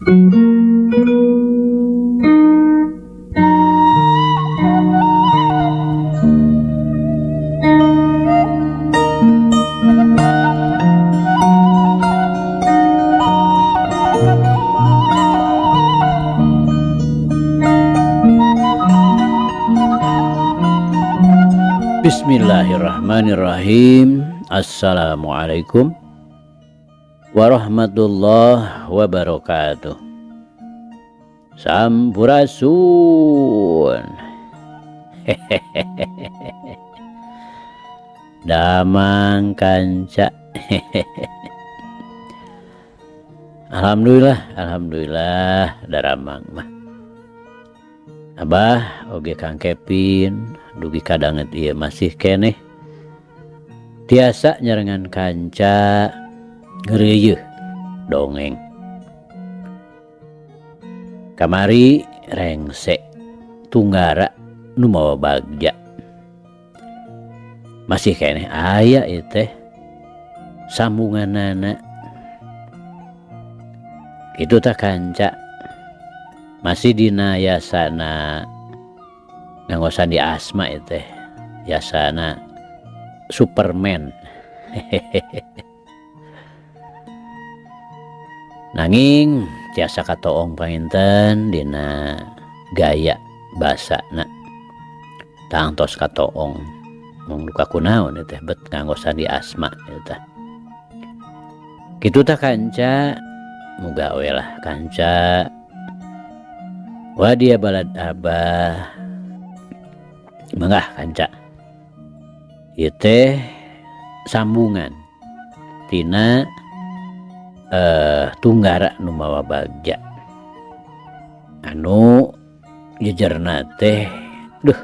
Bismillahirrahmanirrahim. Assalamualaikum warahmatullahi wabarakatuh. Sampurasun. Damang kanca. Alhamdulillah, alhamdulillah daramang mah. Abah oge Kang Kevin dugi kadanget ieu masih keneh tiasa nyarengan kanca ngeureuyeun dongeng. Kamari rengse tunggara nu mawa bagja. Masih keneh aya ieu teh sambunganana. Kitu tah kanca. Masih dina yasana nganggo sandi asma ieu teh, yasana Superman. Nanging tiasa katoong panginten dina gaya basana tangtos katoong mung duka kunaon ieu teh bet nganggo sandi asma ieu teh. Kitu tah kanca, muga we lah kanca wadia balad abah mangga kanca. Ieu teh sambungan tina tunggara nu mawa bagja anu jejerna teh duh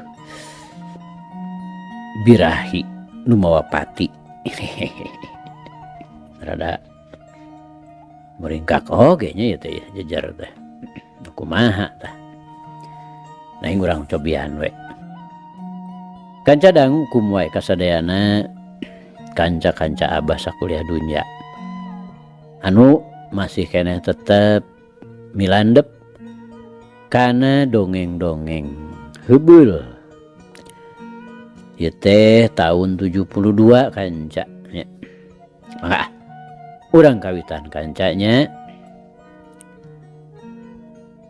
birahi nu mawa pati. Rada muringkak oge nya ieu teh jejer teh kumaha tah. Nah urang cobian we. Kanca dangu kum wae kasadayana kanca-kanca abah sakuliah dunya anu masih keneh tetep milandep kana dongeng-dongeng heubeul. Ieu teh tahun 72 kanca nya. Mangga urang kawitan kancanya.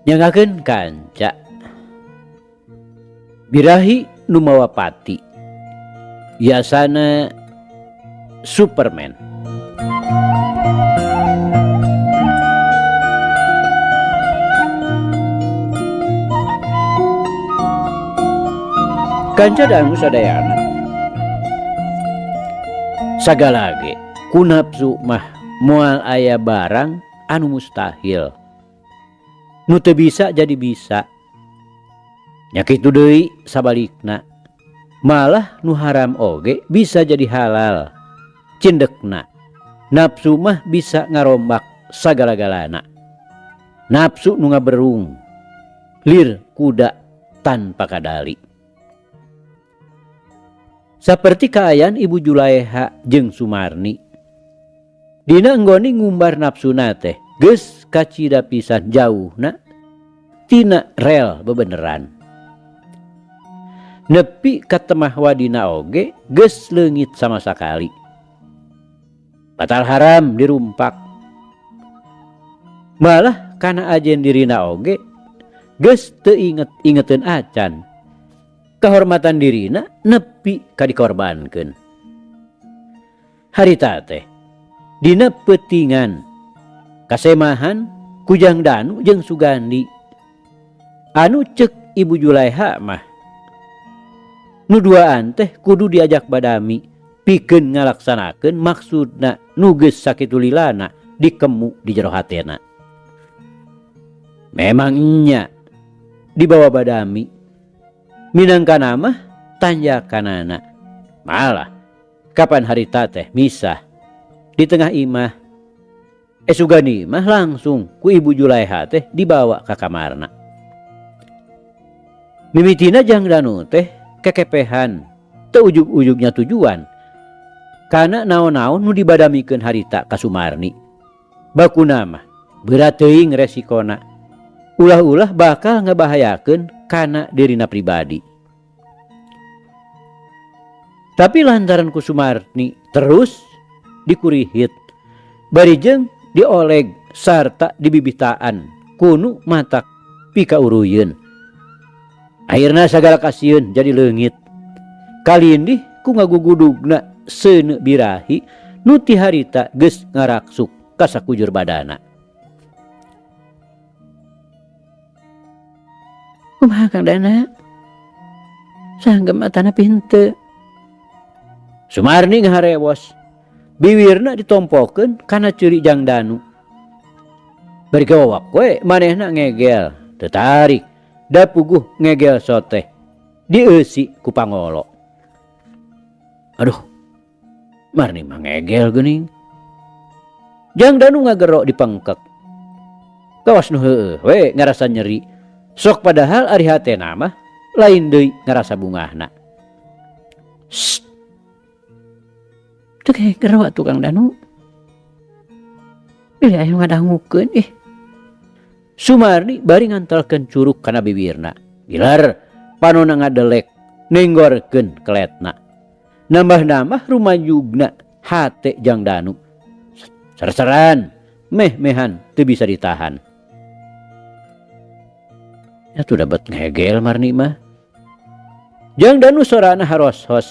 Nyangakeun kanca birahi nu mawa pati yasana Superman. Kanca dangu sadayana sagala ge ku nafsu mah moal aya barang anu mustahil. Nu teu bisa jadi bisa. Nya kitu deui sabalikna. Malah nu haram oge bisa jadi halal. Cindekna. Nafsu mah bisa ngarombak sagala-galana. Nafsu nu ngaberung lir kuda tanpa kadali. Saperti kaayaan Ibu Julaeha jeung Sumarni. Dina enggoni ngumbar nafsuna teh geus kacida pisan jauhna tina rel bebeneran. Nepi ka temah wadina oge geus leungit sama sakali. Batal haram dirumpak. Malah kana ajen dirina oge geus teu inget-ingeteun acan. Kehormatan dirina nepi ka dikorbankeun. Harita teh dina peutingan kasemahan Kujang Danu jeung Sugandi anu cek Ibu Julaeha mah nu duaan teh kudu diajak badami pikeun ngalaksanakeun maksudna nu geus sakitu lilana dikemu di jero hatena. Memang nya dibawa badami minangkana mah tanjakanana. Malah kapan harita teh misah di tengah imah. Sugandi mah langsung ku Ibu Julaeha teh dibawa ka kamarna. Mimitina Jang Danu teh kekepehan teu ujug-ujugnya tujuan. Kana naon-naon nu dibadamikeun harita ka Sumarni. Bakuna mah Berat teuing resikona. Ulah-ulah bakal ngabahayakeun kana dirina pribadi. Tapi lantaran ku Sumarni terus dikurihit, bari jeung dioleg sarta dibibitaan kunu matak pikauruyeun. Akhirna sagala kasieun jadi leungit. Kalindih ku ngagugudugna seuneu birahi nu ti harita geus ngaraksuk ka sakujur badana. Kumaha Kang Dana? Sanggem atana pinte. Sumarni ngaharewos. Biwirna ditompokeun kana ceuri Jang Danu. Bari gawak we manehna ngegel, teu tarik, da puguh ngegel soteh. Dieusi ku pangolo. Aduh, Marni mah ngegel geuning. Jang Danu ngagero dipengkek. Kawas nu heueuh we ngarasa nyeri. Sok padahal ari hatena mah lain deui ngarasa bungahna. Sst. Teu gero atuh Kang Danu. Bilih aya nu ngadangukeun ih. Sumarni bari ngantelkeun curuk kana bibirna. Gilar panona ngadelek nenggorkeun keletna. Nambah-nambah rumajugna hate Jang Danu. Ser-seran meh-mehan teu bisa ditahan. Ya tuh dapat ngegel Marni mah. Jang Danu sorana haros-hos.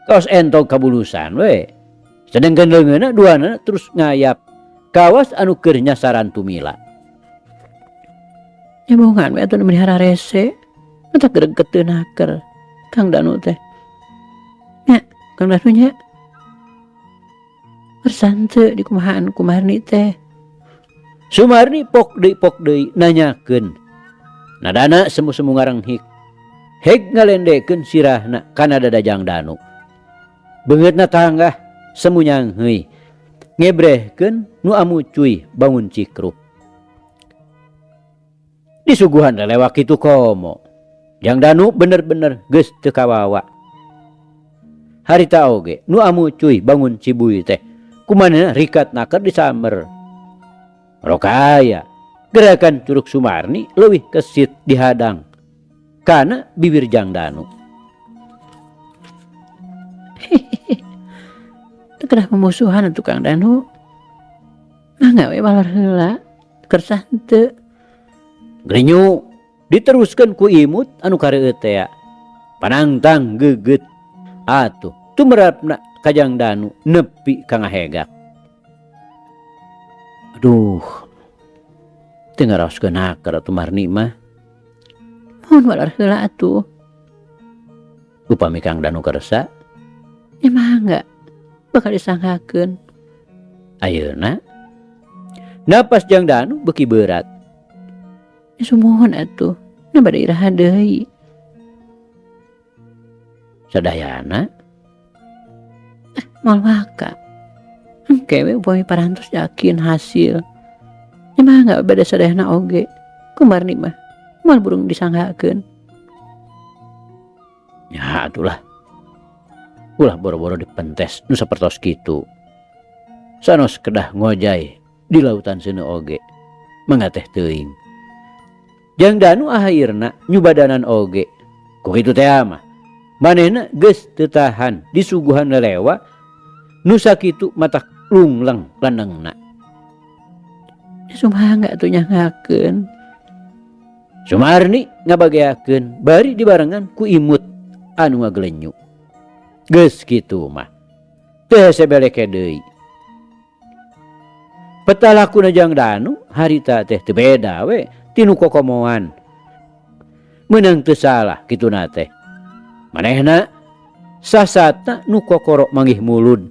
Kaos entog kabulusan we. Sedengkeun leungeunna duanana terus ngayap. Kawas anu keur nyasaran tumila. Nyambungan we atuh nu melihara rese. Mata greget teu naker. Kang Danu teh. Nya, Kang Danu nya. Kersan teu dikumahaan ku Marni teh. Sumarni pok deui pok deui nanyakeun. Nadana semu-semu ngarenghik. Heg ngalendekeun sirahna kana dada Jang Danu. Beungeutna tanggah semu nyangheuy. Ngebrehkeun nu amucuy bangun cikruh. Disuguhan lelewak kitu komo. Jang Danu bener-bener geus teu kawawa. Harita oge nu amucuy bangun cibuy teh kumanehna rikat naker disamber. Rokaya gerakan curug Sumarni leuwih kesit dihadang kana bibir Jang Danu. Teu kedah memusuhan atuh Kang Danu. Mangga we walor heula kersa henteu. Grenyu diteruskeun ku imut anu kareueut tea. Panangtang geget atuh tumerapna ka Jang Danu nepi ka ngahegak. Aduh, teu ngaraoskeun haker atuh Marni mah. Mun walor heula atuh. Upami Kang Danu kersa? Ya mangga, bakal disanggakeun. Ayeuna napas Jang Danu beuki berat. Ya sumuhun atuh, na bade iraha deui. Sadayana? Moal waka. Engke we upami parantos yakin hasil. Ya mangga bade sadayana oge. Ku Marni mah moal burung disanggakeun. Ya atulah. Ulah boro-boro dipentes nu sapertos kitu. Sanos kedah ngojay di lautan seuneu oge. Mangga teh teuing. Jang Danu akhirna nyubadanan oge. Ku kitu teh mah. Manehna geus teu tahan disuguhan lelewa nu sakitu matak lungleng lenengna. Ya sumangga atuh nyanggakeun. Sumarni ngabageakeun bari dibarengan ku imut anu ngagelenyu. Geus kitu mah. Teu hese beleke deui. Petalakuna Jang Danu harita teh teu beda we tinu kokomoan. Meunang teu salah kituna teh. Manehna sasatna nu kokoro manggih mulud.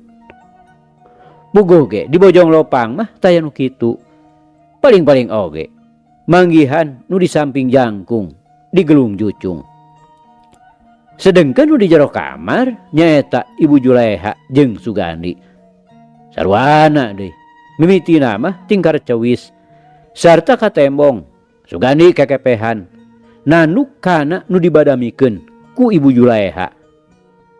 Buguh ge di Bojong Lopang mah taya nu kitu. Paling-paling oge manggihan nu di samping jangkung di gelung jucung. Sedengkeun nu di jero kamar nyaeta Ibu Juleha jeung Sugandi. Sarwana deui mimitina mah tingkar cewis sarta katembong Sugandi kekepehan nanuk kana nu dibadamikeun ku Ibu Juleha.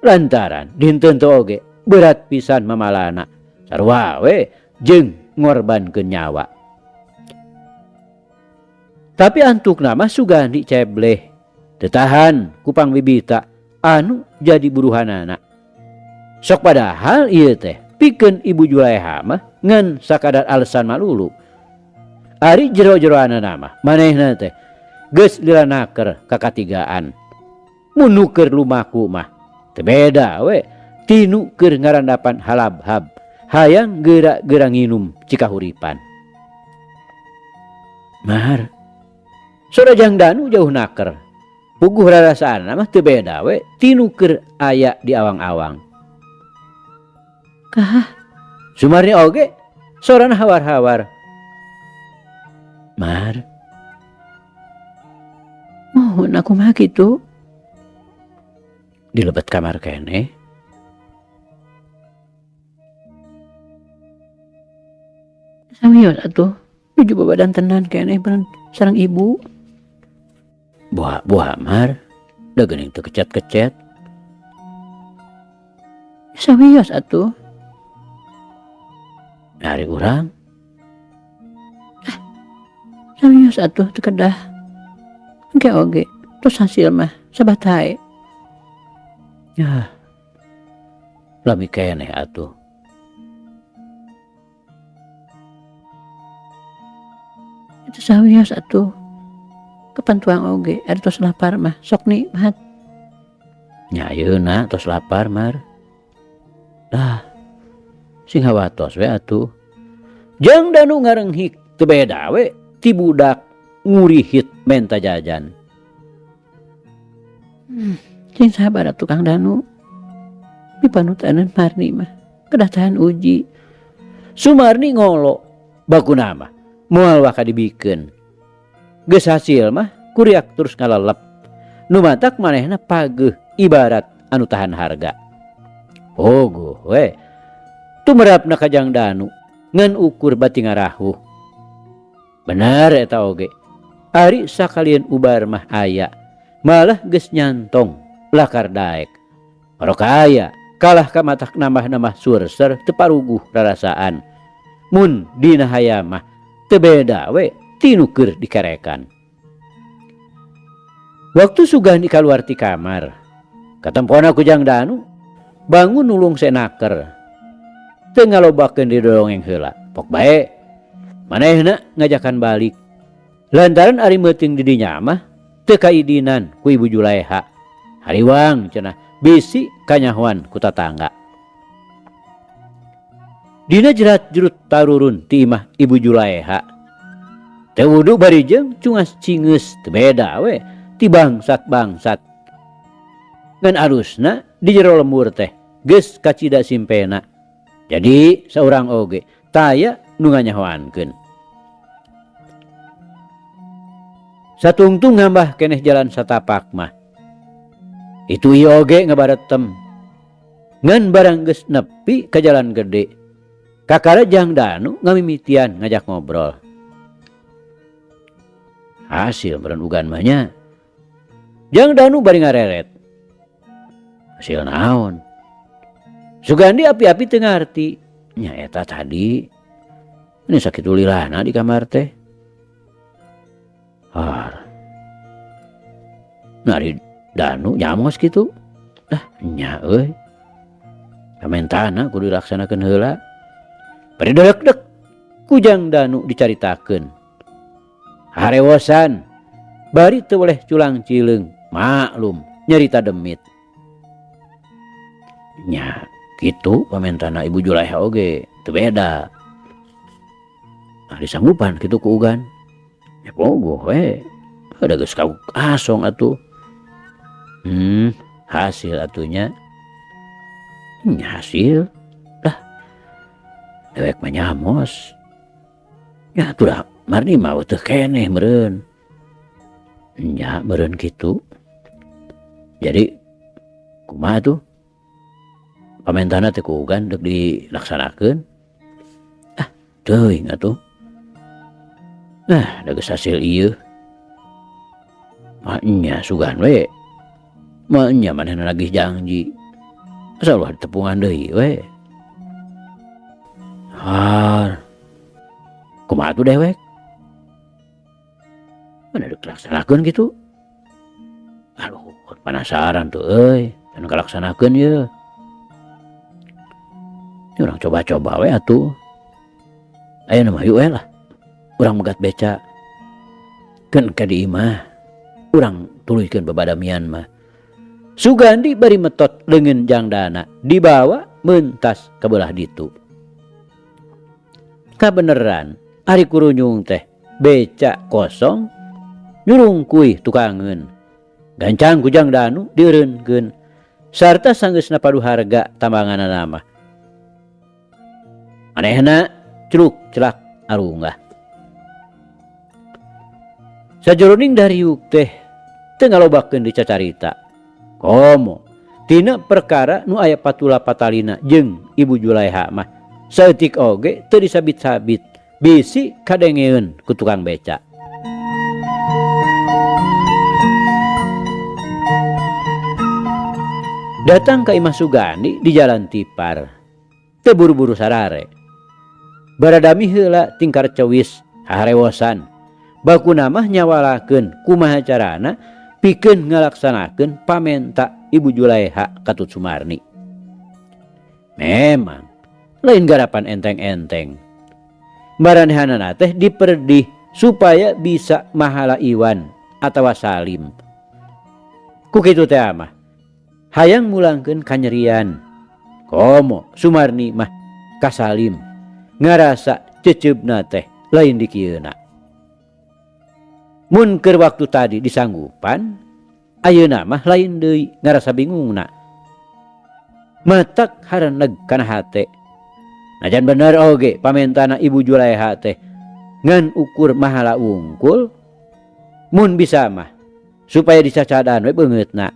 Lantaran dinten teu oge berat pisan mamalana sarua we jeung ngorbankeun nyawa. Tapi antukna mah Sugandi cebleh. Teu tahan ku pangbibita anu jadi buruhanana. Sok padahal ieu teh pikeun Ibu Juleha mah ngan sakadar alasan malulu. Ari jero-jeroanana mah manehna teh geus lila naker ka katigaan. Mun nu keur lumaku mah teu beda we tinu keur ngarandapan halabhab hayang geura-geura nginum cikahuripan. Mar, sora Jang Danu jauh naker. Puguh rarasaanna mah teu beda we tinu keur aya di awang-awang. Kah? Sumarni oge sorana hawar-hawar. Mar. Mohon aku mah kitu. Di lebet kamar keneh. Samios atuh nuju babadan tenan keneh beureun sareng ibu. Buah-buah mar, da geuning teu kecet-kecet. Sawios atuh. Ari urang. Sawios atuh teu kedah. Engke oge tos hasil mah sabathae. Yah. Lami keneh atuh. Itu sawios atuh. Kapan tuang oge ari tos lapar mah sok nikmat. Nya ayeuna tos lapar mar. Dah. Sing hawatos we atuh. Jang Danu ngarenghik teu beda we ti budak ngurihit menta jajan. Sing sabar atuh Kang Danu. Pipanutaneun Marni mah kedah tahan uji. Sumarni ngolo bakuna mah moal waka dibikeun. Geus hasil mah kuriak terus ngalelep. Nu matak manehna pageuh ibarat anu tahan harga. Ogoh we. Tumerapna ka Jang Danu ngan ukur bati ngarahuh. Bener eta oge. Ari sakalieun ubar mah aya, malah geus nyantong lakar daek. Maroka aya kalah ka matak nambah-nambah surser teu paruguh rarasaan. Mun dina hayam mah teu beda we tinu keur dikerekan. Waktu Sugandi kaluar ti kamar, katempona ku Jang Danu bangun nulung senaker. Teu ngalobakeun didongeng heula, pok bae manehna ngajakan balik. Lantaran ari meuting di dinya mah teu kaidinan ku Ibu Juleha. Hariwang cenah bisi kanyahoan ku tatangga. Dina jerat jerut tarurun ti imah Ibu Juleha. Teu wudu bari jeung cungas cingeus teu beda we ti bangsat-bangsat. Ngan arusna di jero lembur teh geus kacida simpena. Jadi saurang oge taya nu nganyahoankeun. Satungtung ngambah keneh jalan satapak mah. Itu ieu oge ngabaretem. Ngan barang geus nepi ka jalan gede. Kakara Jang Danu ngamimitian ngajak ngobrol. Hasil meureun ugan mah nya. Jang Danu bari ngareret. Hasil naon? Sugandi api-api teu ngarti. Nya eta tadi. Ini sakitu lilana di kamar teh. Har. Nari Danu nyamos kitu. Dah nya euy. Pamentana kudu dilaksanakeun heula. Bari dedek-dek ku Jang Danu dicaritakeun. Harewosan bari teu boleh culang cileung, maklum nyarita demit. Nya kitu pamentana Ibu Juleha oge teu beda. Nah, disanggupan kitu ku Ugan. Ya pogoh we. Ada geus asong atuh. Hasil atunya. Hasil. Dah. Dewek mah nyamos. Ya atuh dah Marni mah teu keneh meureun. Nya meureun kitu. Jadi kumaha tuh? Pamentana teh ku Ugan deuk dilaksanakeun. Ah, teuing atuh. Nah, da geus hasil ieu. Nya sugan we. Nya manehna nagih janji. Asa ulah ditepungan deui we. Har. Kumaha tuh dewek? Dek dilaksanakeun kitu. Aduh, penasaran tuh euy, can kalaksanakeun yeuh. Ini urang coba-coba we atuh. Ayeuna mah yuk we lah. Urang megat beca. Keun ka di imah. Urang tuluykeun babadamian mah. Sugandi bari metot leungeun jangdana dibawa mentas ka beulah ditu. Kabeneran ari kurunyung teh beca kosong nyurungkuy tukangeun. Gancang ku Jang Danu dieureunkeun sarta sanggeusna padu harga tambanganana mah. Manehna celuk celak arunggah. Sajeroning dariuk teh teu ngalobakeun dicacarita. Komo tina perkara nu aya patula patalina jeung Ibu Julaiha mah saeutik oge teu disabit-sabit bisi kadengeun ku tukang beca. Datang ka imah Sugandi di Jalan Tipar. Teu buru-buru sarare. Baradami heula tingkar cewis haharewosan. Bakuna mah nyawalakeun kumaha carana pikeun ngalaksanakeun pamenta Ibu Julaiha ka Tut Sumarni. Memang lain garapan enteng-enteng. Maranehanana teh diperdih supaya bisa mahala Iwan atawa Salim. Ku kitu teh mah hayang mulangkeun kanyerian. Komo Sumarni mah ka Salim ngarasa ceceubna teh lain dikieuna. Mun keur waktu tadi disanggupan, ayeuna mah lain deui ngarasa bingungna. Matak hareneg kana hate. Najan bener oge pamentana Ibu Julaiha teh ngan ukur mahala wungkul mun bisa mah supaya dicacadan we beungeutna.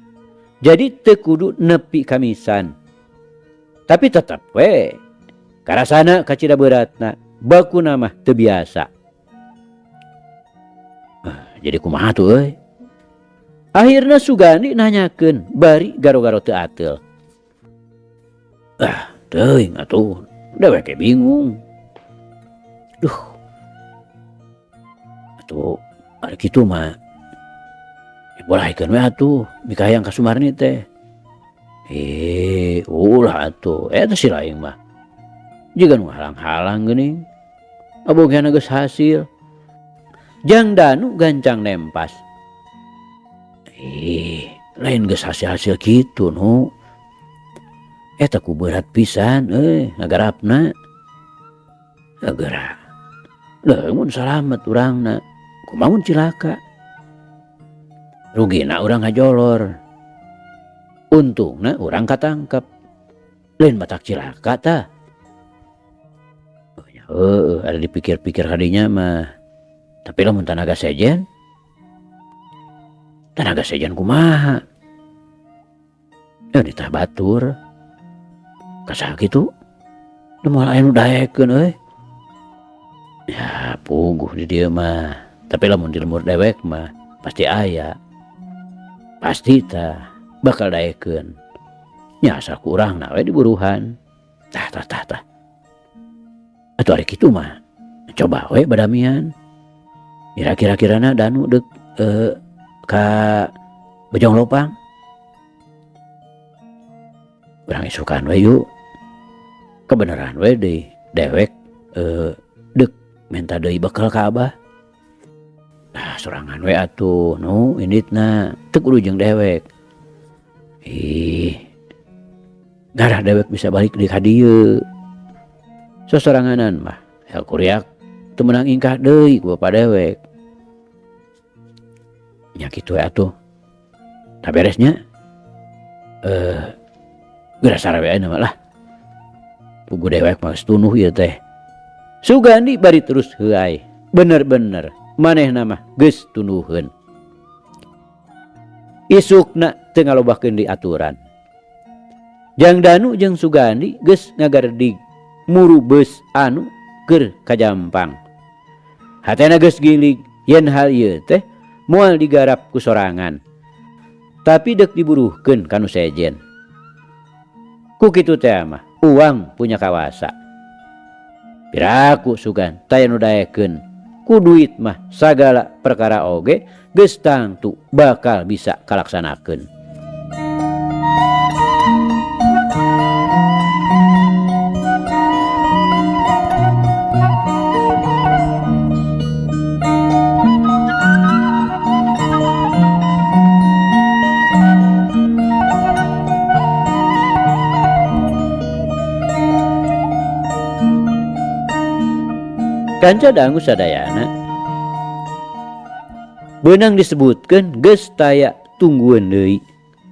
Jadi teu kudu nepi kamisan. Tapi tetep we karasana kacida beuratna, bakuna mah teu biasa. Jadi kumaha tuh euy? Akhirna Sugandi nanyakeun bari garo-garo teu ateul. Ah, teuing atuh, dewek ge bingung. Duh. Atuh ari kitu mah bolehkeun we atuh mikahayang ka Sumarni teh. Ulah atuh, eta si laing mah. Jiga nu halang-halang geuning. Abogeana geus hasil. Jang Danu gancang nempas. Lain geus hasil-hasil kitu nu. Eta ku berat pisan euy ngagarapna. Geura. Leuh mun salamet urangna, kumaha mun cilaka. Rugina urang ngajolor. Untungna urang katangkep. Lain matak cilaka tah. Heeh, ada dipikir-pikir kadinya mah. Tapi lamun tanaga sejen, tanaga sejen kumaha? Ditah batur. Kasaha kitu? Nu moal aya nu daekeun euy. Ya puguh di dieu mah. Tapi lamun di lembur dewek mah pasti aya. Pasti tah bakal daekeun. Nya asal ku urangna we diburuhan. Tah tah tah tah. Atuh ari kitu mah coba we badamian. Kira-kira-kirana Danu deuk ka Bojong Lopang. Urang isukan we yuk. Kebenaran we deui dewek deuk minta deui bekal ka abah. Nah sorangan we atuh nu inditna teu kudu jeung dewek. Ih. Garah dewek bisa balik deui ka dieu. Sosoranganan mah hel kuriak teu meunang ingkah deui ku bapa dewek. Nya kitu we atuh. Tah beresnya geura sarawe ayeuna mah lah. Pugu dewek mah geus tunuh ieu teh. Sugandi bari terus heuay. Bener-bener manehna mah geus tunuheun. Isukna teu ngalobakeun di aturan. Jang Danu jeung Sugandi geus ngagaredig muru beus anu keur kajampang. Hatena geus gilig yen hal ieu teh moal digarap ku sorangan. Tapi deuk diburuhkeun ka nu sejen. Ku kitu teh mah uang punya kawasa. Piraku sugan taya nu daekeun. Ku duit mah sagala perkara oge geus tangtu bakal bisa kalaksanakeun. Kanca dangu sadayana beunang disebutkeun geus taya tunggueun deui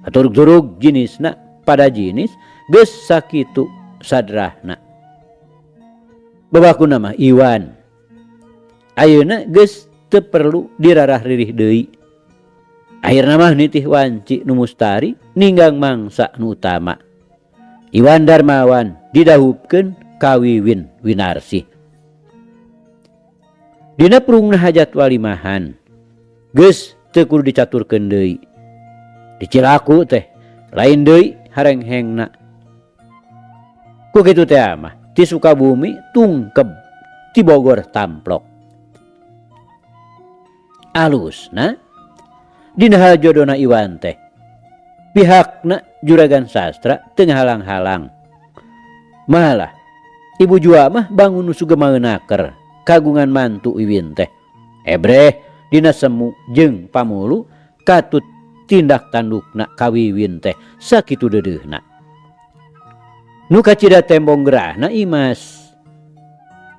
aturug-turug jenisna pada jenis geus sakitu sadrahna. Babakuna mah Iwan ayeuna geus teu perlu dirarah ririh deui. Akhirna mah nitih wanci nu mustari ninggang mangsa nu utama. Iwan Darmawan didahupkeun ka Wiwin Winarsih. Dina purungna hajat walimahan geus teu kudu dicaturkeun deui. Dicilaku teh lain deui harenghengna. Ku kitu teh mah ti Sukabumi tungkeb ti Bogor tamplok. Alusna dina hal jodona Iwan teh pihakna Juragan Sastra teu ngahalang-halang. Malah ibu jua mah bangun nu sugemeunaker kagungan mantu Wiwin teh. Ebreh dina semu jeung pamulu katut tindak tandukna ka Wiwin teh sakitu deudeuhna. Nu kacida tembong gerahna Imas.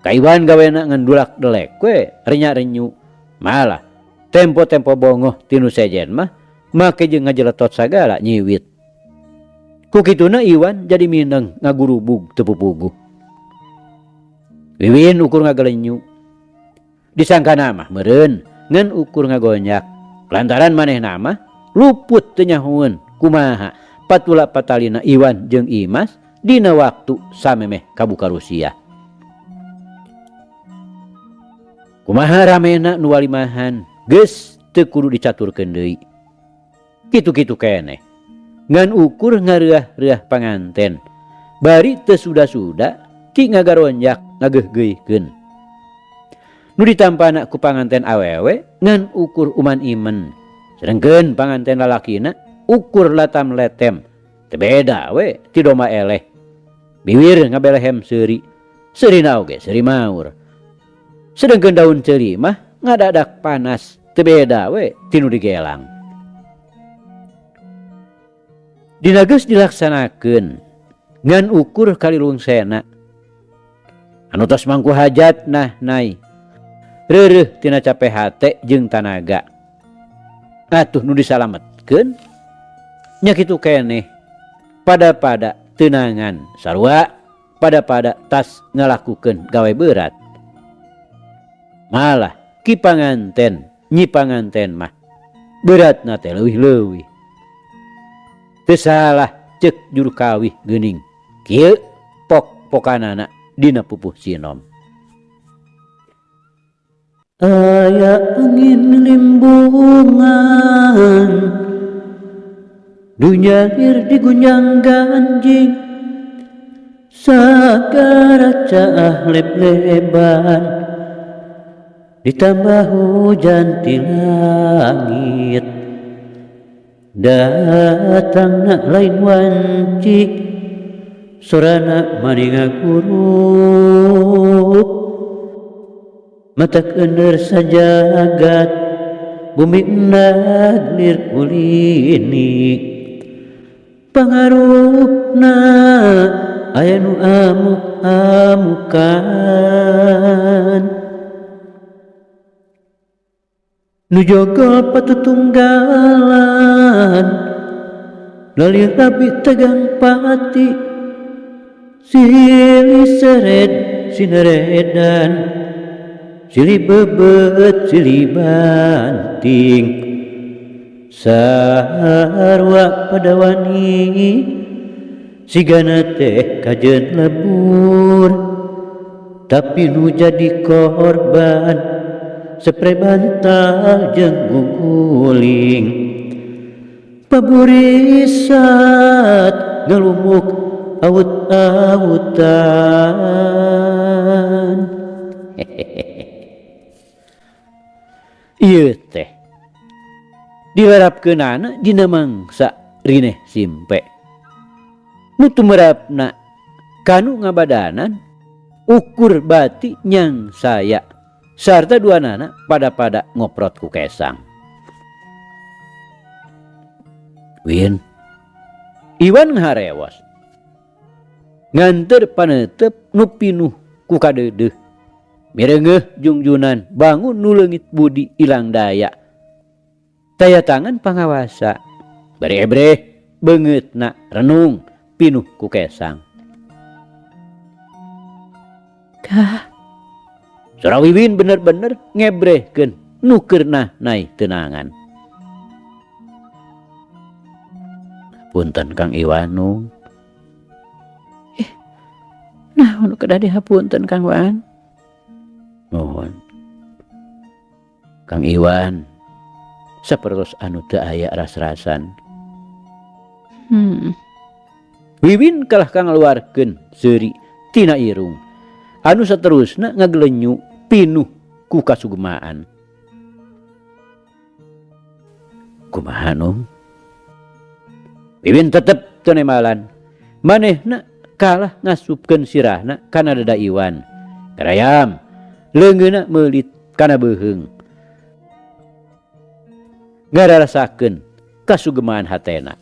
Ka Iwan gawena ngan dulak delek we renya-renyu. Malah tempo-tempo bongoh tinu sejen mah make jeung ngajeletot sagala nyiwit. Ku kituna Iwan jadi mineng ngagurubug teu pupuguh. Wiwin ukur ngagelenyu. Disangkana mah meureun ngan ukur ngagonyak. Lantaran manehna mah luput teu nyahoeun kumaha patula patalina Iwan jeung Imas dina waktu samemeh kabuka Rusia. Kumaha ramena nu walimahan geus teu kudu dicaturkeun deui. Kitu-kitu keneh. Ngan ukur ngareah-reah panganten. Bari teu suda-suda ti ngagaronjak ngageuhgeuhkeun. Nu ditampana ku panganten awewe ngan ukur uman imen. Sedengkeun panganten lalakina ukur latam letem. Teu beda we ti domba eleh. Biwir ngabelehem seuri. Seurina oge seuri maur. Sedengkeun daun ceuri mah ngadadak panas. Teu beda we ti nu digelang. Dina geus dilaksanakeun ngan ukur kalilungsena. Anu tos mangku hajat nah nai. Reureuh tina cape hate jeung tanaga. Atuh nu disalametkeun nya kitu keneh. Pada-pada teunangan sarua, pada-pada tas ngalakukeun gawe berat. Malah ki panganten, nyi panganten mah beratna teh leuwih-leuwih. Teu salah ceuk juru kawih geuning. Kieu pok-pokanana dina pupuh sinom. Aya angin limbungan dunyair digunjang ganjing sagara caah leb-leban ditambah hujan ti langit datangna lain wanci sorana maninga gurup matak ender sajagat bumi naglir kulini pangaruhna aya nu amuk-amukan nu jogol patutunggalan lalir rabi tegang pati silih seret sineredan silih bebet silih banting sarua padawani sigana teh kajen lebur tapi nu jadi korban spray bantal jeung guguling paburisat ngelumuk awut-awutan. Ieu teh dilarapkeunana dina mangsa rineh simpe. Nu tumerapna kanu ngabadanan ukur bati nyang saya sarta duanana pada-pada ngoprot ku kesang. Win Iwan ngaharewos nganteur paneuteup nu pinuh ku kadeudeuh mireungeuh jungjunan bangun nu leungit budi ilang daya taya tangan pangawasa bari ebreh beungeutna renung pinuh ku kesang. Kah? Sora Wiwin bener-bener ngebrehkeun nu keur nahnai teunangan. Punten Kang Iwanu. Nah, nu kedah dihapunten Kang Wan. Nuhun. Kang Iwan, sapertos anu teu aya ras-rasan. Wiwin kalah kangaluarkeun seuri tina irung. Anu saterusna ngagelenyu pinuh ku kasugemaan. Kumaha nung? Wiwin tetep teu nemalan. Manehna kalah ngasupkeun sirahna kana dada Iwan. Karayam, leungeunna meulit kana beuheung. Ngararasakeun kasugemaan hatena.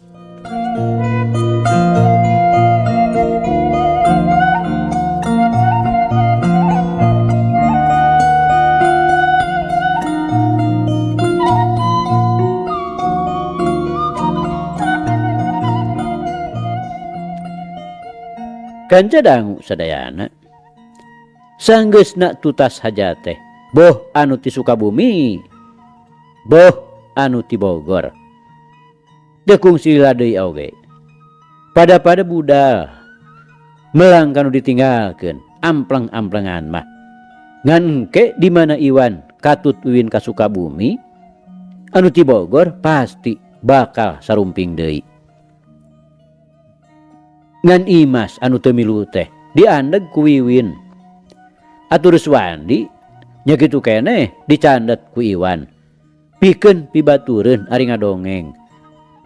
Kanca dangu sadayana sanggeusna tutas hajat teh boh anu ti Sukabumi boh anu ti Bogor teu kungsi lila deui oge pada-pada budal melang kanu ditinggalkeun ampleng-amplengan mah ngan engke di mana Iwan katut Wiwin ka Sukabumi anu ti Bogor pasti bakal sarumping deui. Ngan Imas anu teu milu teh diandeg ku Wiwin. Atur Ruswandi nya kitu keneh dicandet ku Iwan. Pikeun pibatureun ari ngadongeng.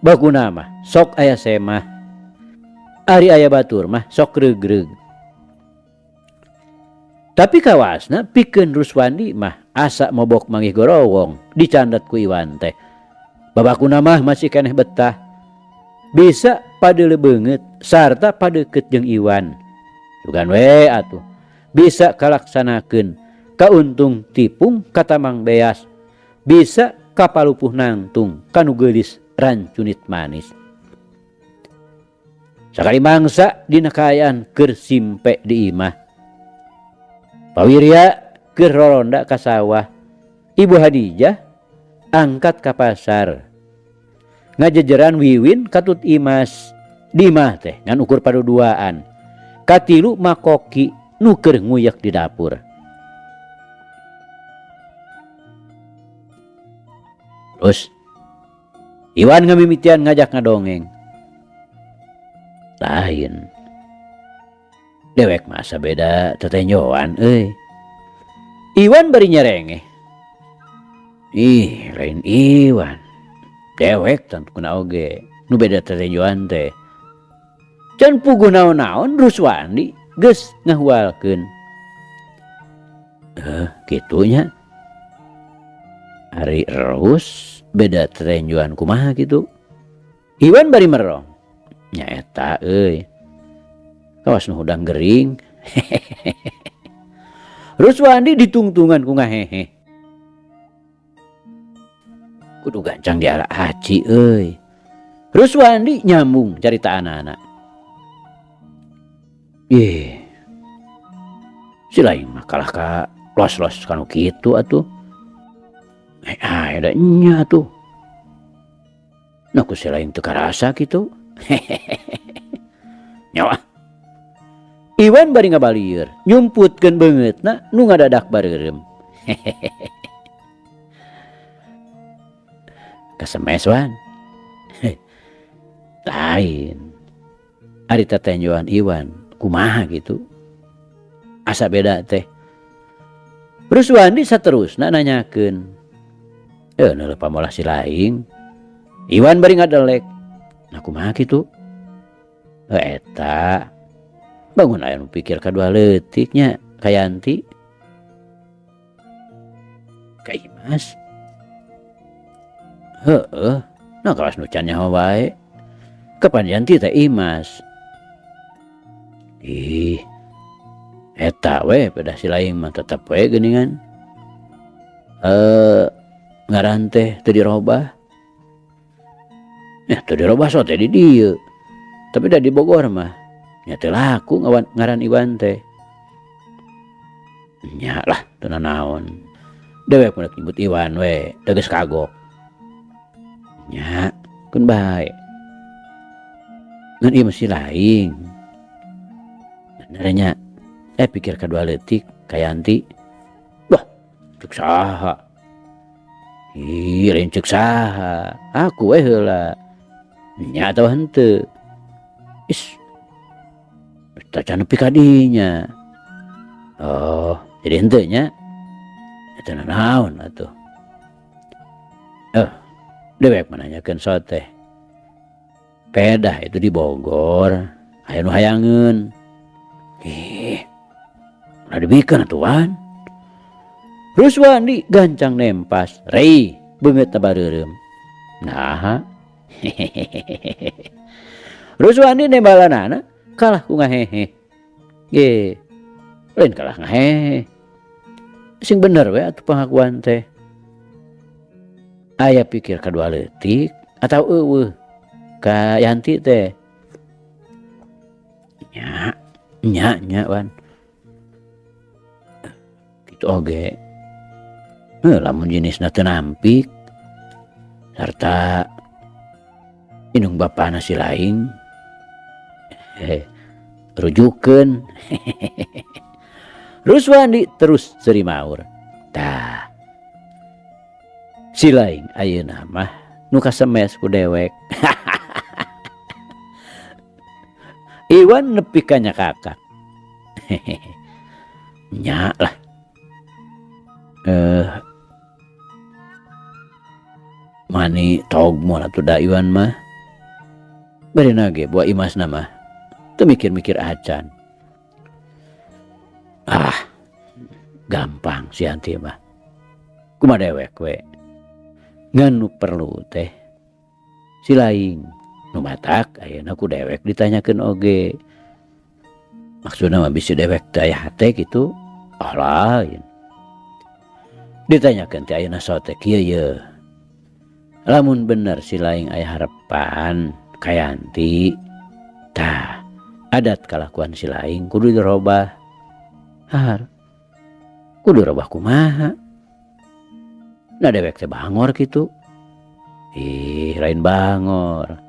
Bakuna mah sok aya semah. Ari aya batur mah sok reugreug. Tapi kawasna pikeun Ruswandi mah asa mobok manggih gorowong dicandet ku Iwan teh. Babakuna mah masih keneh betah. Bisa padeuleu beungeut sarta padeukeut jeung Iwan. Sugan we atuh bisa kalaksanakeun kauntung tipung katamang beas, bisa kapalupuh nangtung kanu geulis rancunit manis. Sakali mangsa dina kaayaan keur simpe di imah. Pawirya keur roronda ka sawah. Ibu Hadijah angkat ka pasar. Ngajejeran Wiwin katut Imas. Di imah teh ngan ukur paduduaan. Katilu makoki nu keur nguyek di dapur. Terus Iwan ngamimitian ngajak ngadongeng. Lain. Dewek masa beda tetenjoan euy. Iwan bari nyerengeh. Ih, lain Iwan. Dewek tentu kuna oge nu beda tetenjoan teh. Can puguh naon-naon Ruswandi geus ngahualkeun. Kitunya. Ari Rus beda tetenjoan kumaha kitu. Iwan bari merong. Nya eta euy. Kawas nu hudang gering. Ruswandi ditungtungan ku ngahehe. Kudu gancang diala aci euy. Ruswandi nyambung carita anak-anak. Ih. Si lain mah kalah ka los-los kanu kitu atuh. Ada nya atuh. Nah ku si lain teu karasa kitu. Nyawa. Iwan bari ngabalieur, nyumputkeun beungeutna nu ngadadak bareureum. Kasemes Wan. Lain. Ari tetenjoan Iwan kumaha gitu. Asa beda teh. Ruswandi saterusna nanyakeun. Neuleuh pamolah si laing. Iwan bari ngadelek. Nah kumaha kitu? Eta bangun aya nu pikir kadua leutik nya ka Yanti. Ka Imas. Heeh, nah kawas nu can nyaho wae. Kapan Yanti teh Imas? Ih, eta we pedah si laing mah tetep we geuningan. Ngaran teh teu dirobah. Ya teu dirobah so teh di dieu. Tapi da di Bogor mah nya teu laku ngaran Iwan teh. Nya lah teu nanaon. Dewek mah nyebut Iwan we, da geus kagok. Nya, keun bae. Ngan ieu mah si laing. Bener nya. Pikir kadua leutik ka Yanti. Wah, cek saha? Ih, lain cek saha. Aku we heula. Nya atawa henteu. Is. Eta can nepi ka dinya. Oh, jadi henteu nya. Eta nanaon atuh. Dewek mah nanyakeun so teh. Pedah itu di Bogor, aya nu hayangeun. Ih, ulah dibikeun atuh Wan. Ruswandi gancang nempas, rei beungeutna bareureum. Naha? Ruswandi nembalanana kalah ku ngahehe. Ge, lain kalah ngahehe. Sing bener we atuh pangakuan teh. Aya pikir kadua leutik atau eueuh ka Yanti teh. Nya, nya, nya Wan. Kitu oge. Lamun jenisna teu nampik sarta indung bapana si laing rujukeun. Ruswandi terus seuri maur. Tah. Si laing ayeuna mah nu kasemes ku dewek. Iwan nepi ka nyakakak. Nya lah. Mani togmol atuh da Iwan mah. Barina ge buah Imasna mah teu mikir-mikir acan. Ah, gampang si Yanti mah. Kumaha dewek we. Ngan nu perlu teh si laing nu matak ayeuna ku dewek ditanyakeun oge. Maksudna mah bisi dewek teh aya hate kitu, oh lain. Ditanyakeun teh ayeuna so teh kieu ye. Lamun bener si laing aya harepan ka Yanti, tah adat kalakuan si laing kudu dirobah. Har, kudu dirobah kumaha? Nah dewek teh bangor kitu. Ih, lain bangor.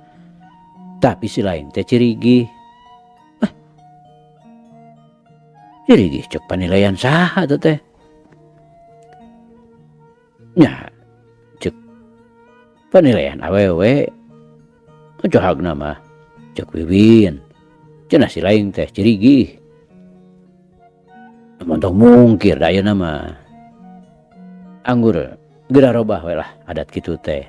Tapi si laing teh cirigih. Cirigih cek panilaian saha tuh teh? Nya, cek panilaian awewe. Cohagna mah cek Wiwin. Cenah si laing teh cirigih. Montong mungkir da ayeuna mah. Anggur geura robah we lah adat kitu teh.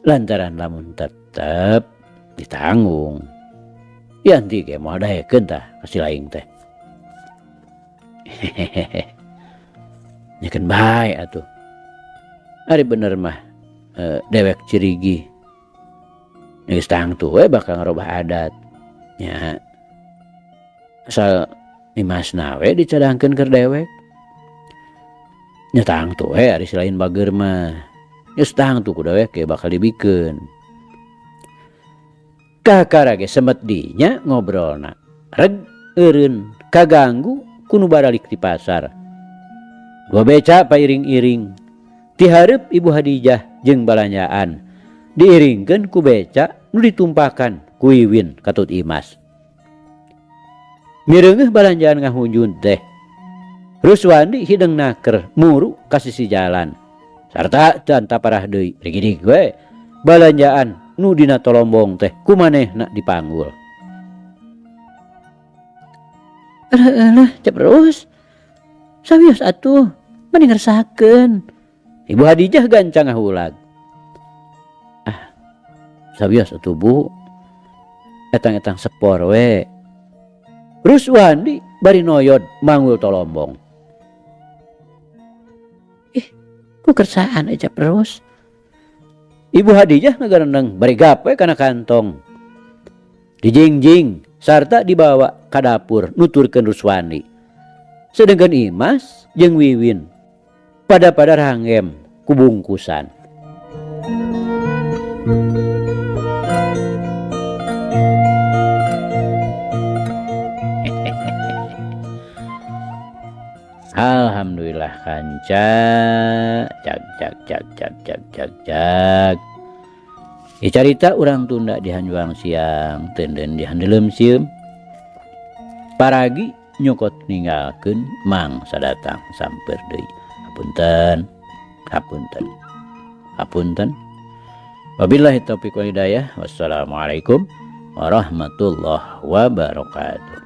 Lantaran lamun tetep ditanggung. Yanti ge moal daekeun tah ka si laing teh. Hehehe. Nyakeun bae atuh. Ari bener mah dewek cirigih. Geus tangtu we bakal ngarobah adat. Nya. Asal Imasna we dicadangkeun keur dewek. Nya tangtu we ari si lain bager mah. Geus tangtu ku dewek ge bakal dibikeun. Kakara ge semet dinya ngobrolna. Reg eureun kaganggu ku nu baralik ti pasar. Dua beca pairing-iring. Tihareup Ibu Hadijah jeung balanjaan. Diiringkeun ku beca nu ditumpakan ku Wiwin katut Imas. Mireungeuh balanjaan ngahunjun teh. Ruswandi hideng naker muru ka sisi jalan. Sarta can taparah deui rigidig we balanjaan nu dina tolombong teh kumanehna dipanggul. Alah, alah, cep terus. Sawios atuh, mending ngeresakeun. Ibu Hadijah gancang ngahulag. Ah, sawios atuh Bu. Etang-etang sepor we. Ruswandi bari noyod manggul tolombong. Ih, ku kersaan aja terus. Ibu Hadijah ngagarendeng bari gape kana kantong. Dijingjing sarta dibawa ka dapur nuturkeun Ruswandi. Sedengkeun Imas jeung Wiwin pada-pada rangem ku bungkusan. Alhamdulillah kanca cak cak cak cak cak cak cak. Dicarita urang tunda di hanjuang siang tenden di handelem sieum. Paragi nyokot ninggalkeun mangsa datang samper deui. Hapunten, hapunten, hapunten. Wabillahi taufiq wal hidayah. Wassalamualaikum warahmatullahi wabarakatuh.